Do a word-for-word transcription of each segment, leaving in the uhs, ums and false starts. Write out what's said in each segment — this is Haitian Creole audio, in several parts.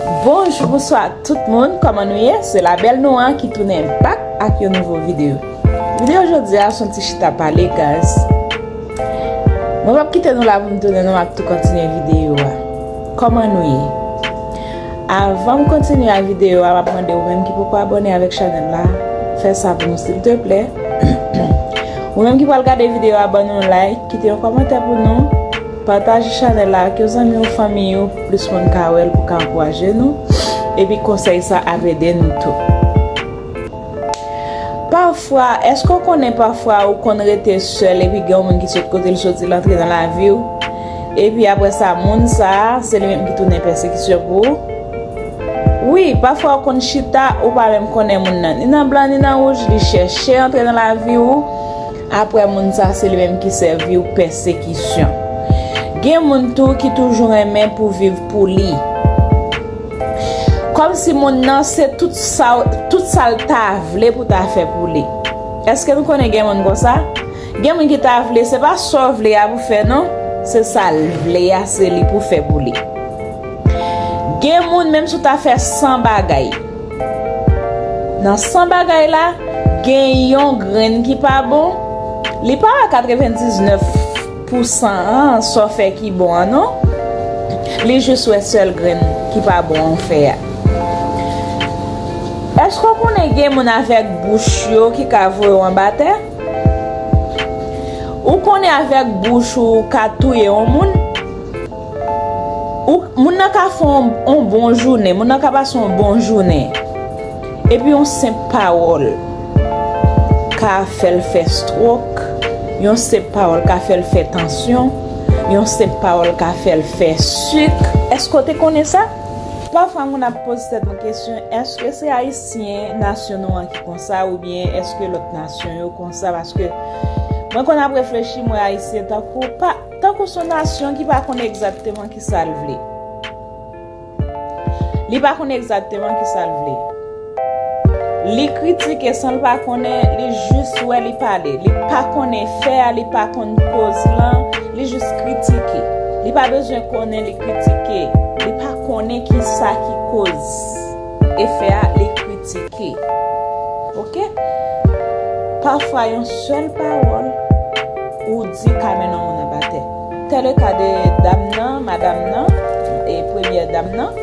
Bonjou, bonswa tout moun, kòman nou ye? Se Labèl Nou an ki tounen back ak yon nouvo videyo. Videyo jodi a se yon ti chita pale, guys. Mwen p ap kite nou la pou m tounen non ak tou kontinye videyo a. Kòman nou ye? Avan m kontinye ak videyo a, m ap mande ou menm ki poko abòne avèk chanèl la, fè sa pou nou silteplè. Ou menm ki pral gade videyo a, ban nou like, kite yon kòmantè pou nou. Pataje chanèl la ak yon zanmi ou, fanmi ou, plis moun ka wè l pou ka ankouraje nou. Epi konsèy sa ap ede nou tou. Pafwa, èske w konnen pafwa ou konn rete sèl epi gen yon moun ki sot kote l soti, l antre nan lavi w? Epi apre sa, moun sa a, se li menm ki tounen pèsekisyon pou ou? Wi, pafwa w konn chita, ou pa menm konnen moun nan. Ni nan blan, ni nan wouj, li chèche antre nan lavi w. Apre moun sa, se li menm ki sèvi w pèsekisyon. Gen moun tou ki toujou renmen pou viv pou li. Kòmsi moun nan se tout sa, tout sa l ta vle pou ta fè pou li. Èske nou konnen gen moun konsa? Gen moun ki ta vle, se pa sa w vle a pou fè non, se sa l vle a, se li pou fè pou li. Gen moun, menm si w ta fè san bagay, nan san bagay la, gen yon grenn ki pa bon, li pa wè katrevendiznèf pousan an sa w fè ki bon an non. Li jis wè sèl grenn ki pa bon an w fè a. Èske w konnen gen moun avèk bouch yo ki ka voye w anba tè? Ou konnen avèk bouch ou ka touye yon moun? Ou, moun nan ka fè yon, yon bon jounen, moun nan ka pase yon bon jounen. Epi yon senp pawòl ka fè l fè stwok, yon senp pawòl ka fè l fè tansyon, yon senp pawòl ka fè l fè sik. Èske w te konnen sa? Pafwa, moun ap poze tèt mwen kesyon, èske se Ayisyen, nasyon nou an ki konsa, oubyen èske lòt nasyon yo konsa? Paske mwen konn ap reflechi, mwen Ayisyen tankou pa, tankou se yon nasyon ki pa konn egzakteman ki sa l vle. Li pa konn egzakteman ki sa l vle. Li kritike san l pa konnen, li jis wè li pale. Li pa konnen fè a, li pa konn koz lan, li jis kritike. Li pa bezwen konnen li kritike. Li pa konnen ki sa ki koz efè a, li kritike. Oke? Pafwa yon sèl pawòl ou di ka mennen yon moun anba tè. Tèl le ka de dam nan, madanm nan, e premyè dam nan.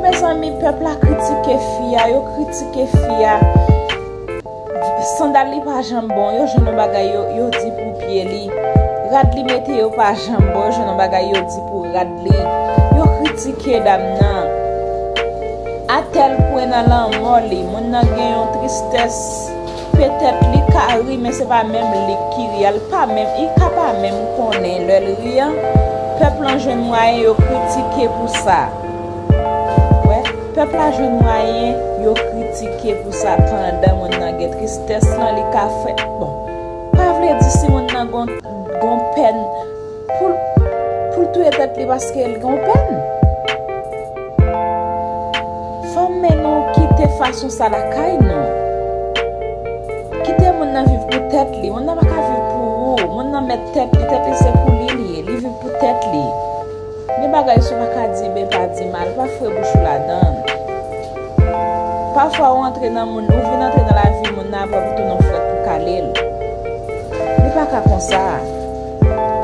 Mezanmi, pèp la kritike fi a, yo kritike fi a. Sandal li pa janm bon, yo jwenn yon bagay yo, yo di pou pye li. Rad li mete yo pa janm bon, yo jwenn yon bagay yo di pou rad li. Yo kritike dam nan. A tèl pwen nan lanmò li, moun nan gen yon tristès. Petèt li ka ri, men se pa menm li ki ri a, li pa menm, li ka pa menm konnen lè l ri an. Pèp lan jwenn mwayen yo kritike pou sa. Wè, pèp la jwenn mwayen yo kritike pou sa pandan moun nan gen tristès lan, li ka fè, bon, pa vle di si moun nan gon, gon pèn pou l, pou l touye tèt li paske l gon pèn. Fanm, men nou kite fason sa lakay nou. Kite moun nan viv pou tèt li. Moun nan pa ka viv pou ou. Moun nan mèt tèt li. Tèt li se pou li li ye. Li viv pou tèt li. Gen bagay si w pa ka di byen, pa di mal. Pa foure bouch ou ladan l. Pafwa ou antre nan moun, ou vin antre nan lavi moun nan, apre pou tounen yon frèt pou kale l. Li pa ka konsa.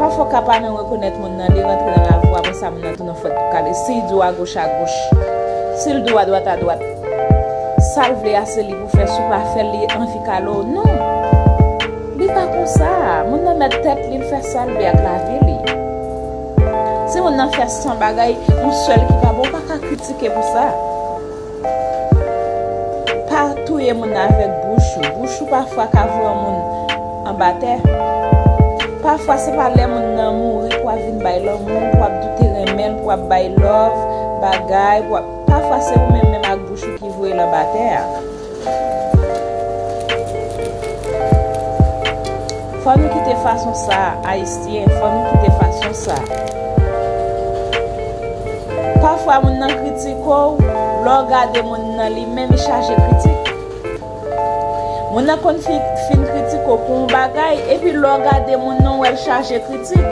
Pafwa w ka pa menm rekonèt moun nan, li rantre nan lavi w, apre sa moun nan tounen yon frèt pou kale. Si l di w agoch agoch, si l di w adwat adwat, sa l vle a se li pou fè, si w pa fè l, li anvi kale w. Non. Li pa konsa. Moun nan mèt tèt li, l fè sa l vle ak lavi li. Si moun nan fè san bagay, yon sèl ki pa bon, ou pa ka kritike pou sa. Pa touye moun avèk bouch ou. Bouch ou pafwa ka voye yon moun anba tè. Pafwa se pa lè moun nan mouri pou w ap vin bay lanmou, pou w ap di w te renmen l, pou w ap bay love, bagay, pou w ap, pafwa se ou menm menm ak bouch ou ki voye l anba tè a. Fò nou kite fason sa, Ayisyen, fò nou kite fason sa. Pafwa moun nan kritike w, lè w gade moun nan li menm li chaje kritik. Moun nan konn fin, fin kritike w pou yon bagay, epi lè w gade moun nan w wè l chaje kritik.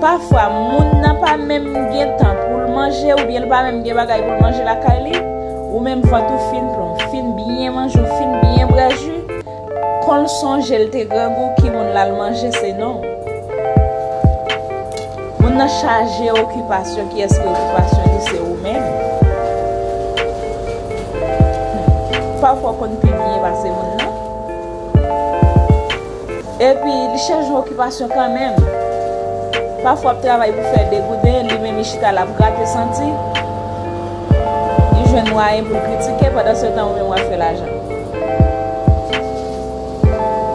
Pafwa moun nan pa menm gen tan pou l manje, oubyen l pa menm gen bagay pou l manje lakay li, ou menm vant ou fin plen, w fin byen manje, w fin byen bwè ji, kon l sonje l te grangou, ki moun l al manje se non w. Moun nan chaje okipasyon, kiyès ki okipasyon li se ou menm. Pafwa w konn pi byen pase moun nan. Epi, li chèche yon okipasyon kanmenm. Pafwa, w ap travay pou fè de gouden, li menm, li chita la, ap grate santi. Li jwenn mwayen pou l kritike, pandan se tan, ou menm, w ap fè lajan.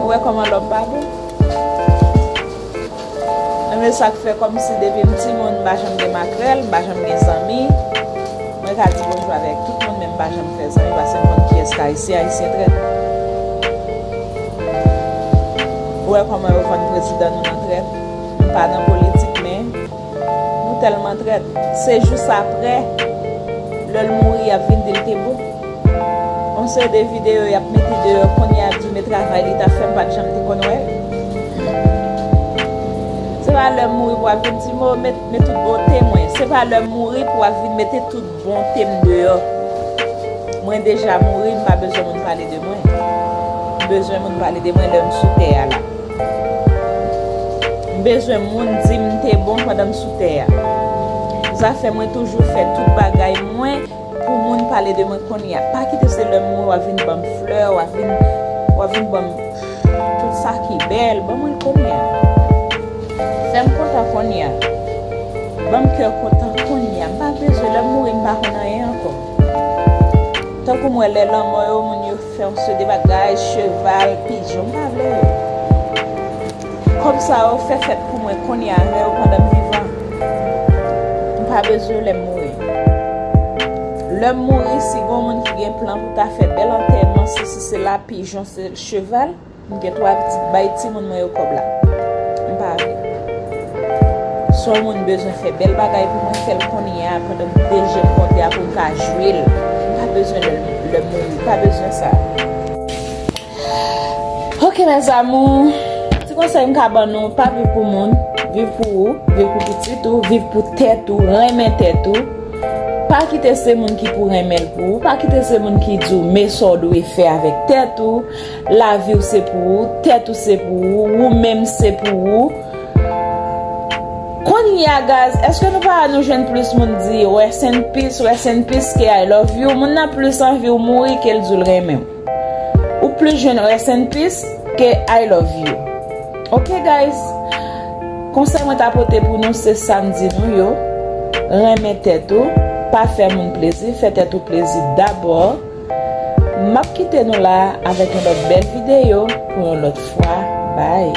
Ou wè kòman lòm pa bon? Mwen, men sa k fè kòmsi depi m timoun, m pa janm gen makrèl, m pa janm gen zanmi. Mwen ka di bonjou avèk tout moun, men m pa janm fè zanmi, paske m konn kiyès k Ayisyen, Ayisyen trèt. Ou wè kòman yo vann prezidan nou nan trèt? M pa nan politik, men nou tèlman trèt. Se jis aprè, lè l mouri, y ap vin di l te bon. On seri de videyo y ap mete deyò, kounye a di w, men travay li t ap fè, m pa t janm te konn wè l. Se pa lè m mouri pou w ap vin di m, o, met, met tout bonte mwen. Se pa lè m mouri pou w ap vin mete tout bonte m deyò. Mwen deja mouri, m pa bezwen moun pale de mwen. M bezwen moun pale de mwen lè m sou tè a la. M bezwen moun di m te bon pandan m sou tè a. Zafè mwen toujou fè tout bagay mwen pou moun pale de mwen kounye a. Pa kite se lè m mouri w ap vin ban m flè, w ap vin, w ap vin ban m tout sa ki bèl. Ban mwen l kounye a. Fè m kontan kounye a. Ban m kè kontan kounye a. M pa bezwen lè m mouri, m pa konn anyen ankò. Tankou m wè lè lanmò yo, moun yo fè yon seri de bagay, cheval, pijon, m pa vle yo. Kòb sa yo fè fèt pou mwen kounye a, avè yo pandan m vivan. M pa bezwen yo lè m mouri. Lè m mouri, si gon moun ki gen plan pou ta fè bèl antèman, sesi sela, pijon, se cheval, m gen twa pitit, bay timoun mwen yo kòb la. M pa vle. Si yon moun bezwen fè bèl bagay pou mwen, fè l kounye a, pandan m deje m konte a pou m ka jwi l. M pa bezwen lè, lè m mouri, m pa bezwen sa. Ok, mes amours, ti konsèy m ka ban nou, pa viv pou moun, viv pou ou, viv pou pitit ou, viv pou tèt ou, renmen tèt ou. Pa kite se moun ki pou renmen l pou ou, pa kite se moun ki di w men sa w dwe fè avèk tèt ou, lavi w se pou ou, tèt ou se pou ou, ou menm se pou ou. Kounye a, guys, èske nou pa wè nou jwenn plis moun di rest in peace, rest in peace ke I love you? Moun nan plis anvi w mouri ke l di w l renmen w. Ou plis jwenn rest in peace ke I love you. Ok, guys? Konsèy mwen ta pote pou nou se sa m di nou yo. Renmen tèt ou, pa fè moun plezi, fè tèt ou plezi dabò. M ap kite nou la avèk yon lòt bèl videyo pou yon lòt fwa. Bye.